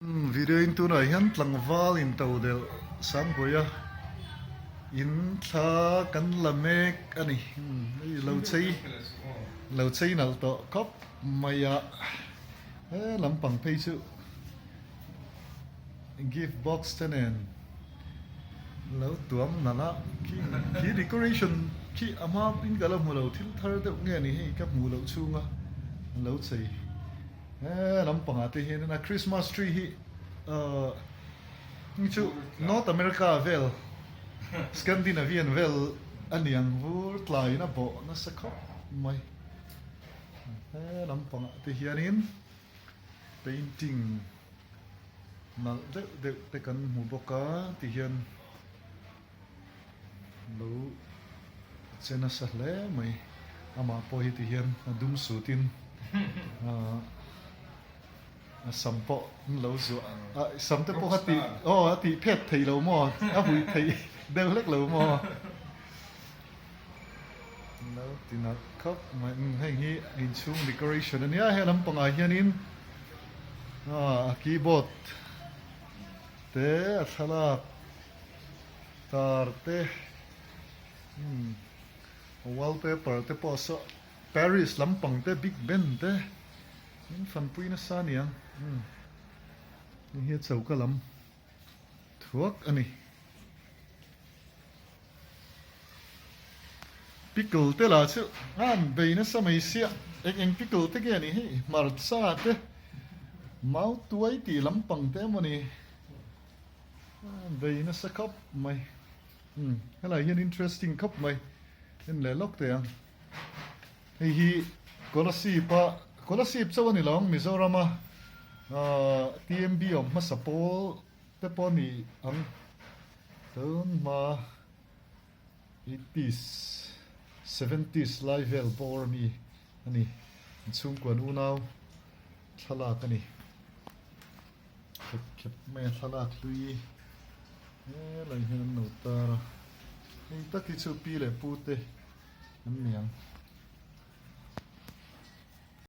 Video in tunah hian tlangval in to delh Sangpuia in thla kan la mek a ni. Hei lo chei lo chei nalh tawh khawp mai a, he lampang phei chu gift box te nen lo tuam nalh a, khi khi decoration khi a hma in ka la hmu lo thil thar deuh nge ni hei ka hmuh loh chhunga lo chei. He lampangah te hian a Christmas tree hi ahh hei chu North America vel Scandinavian vel a niang vur tlaiin a bawh nasa khawp mai. He lampangah te hianin painting nalh deuh deuh te kan hmu bawk a tihian Lo che nasa hle mai. Amah pawh hi ti hian a dum sutin a sam pawh an lo zuah a, sam te pawh kha tih aw a tih phet thei lo maw a hui thei deuh hlek lo maw. Lo ti nalh khawp mai heng hi inchhung decoration a nia he lampangah hianin a keyboard te a thlalak. Tar te umm wallpaper te pawh saw Paris lampang te Big Ben te in fanpui nasa a niang umm hei hi a choka lam thuak a ni. Pickle te lah chu an bei nasa mai sia eng eng pickle te nge ni hei hmarcha te mautuai tih lampang te emaw ni. Vei nasa khawp mai umm helai hian interesting khawp mai en leh lawk teh ang hei hi Kolasib a Kolasib chauh a ni lo ang Mizoram a ahh TMB awm hmasa pawl te pawh a ni ang tun hma eighties seventies lai vel bawr ami a ni inchhungkuan unau thlalak a ni. Khep khep mai a thlalak hlui helai hian an lo tar a, hei tak hi chu pi leh pu te an ni ang.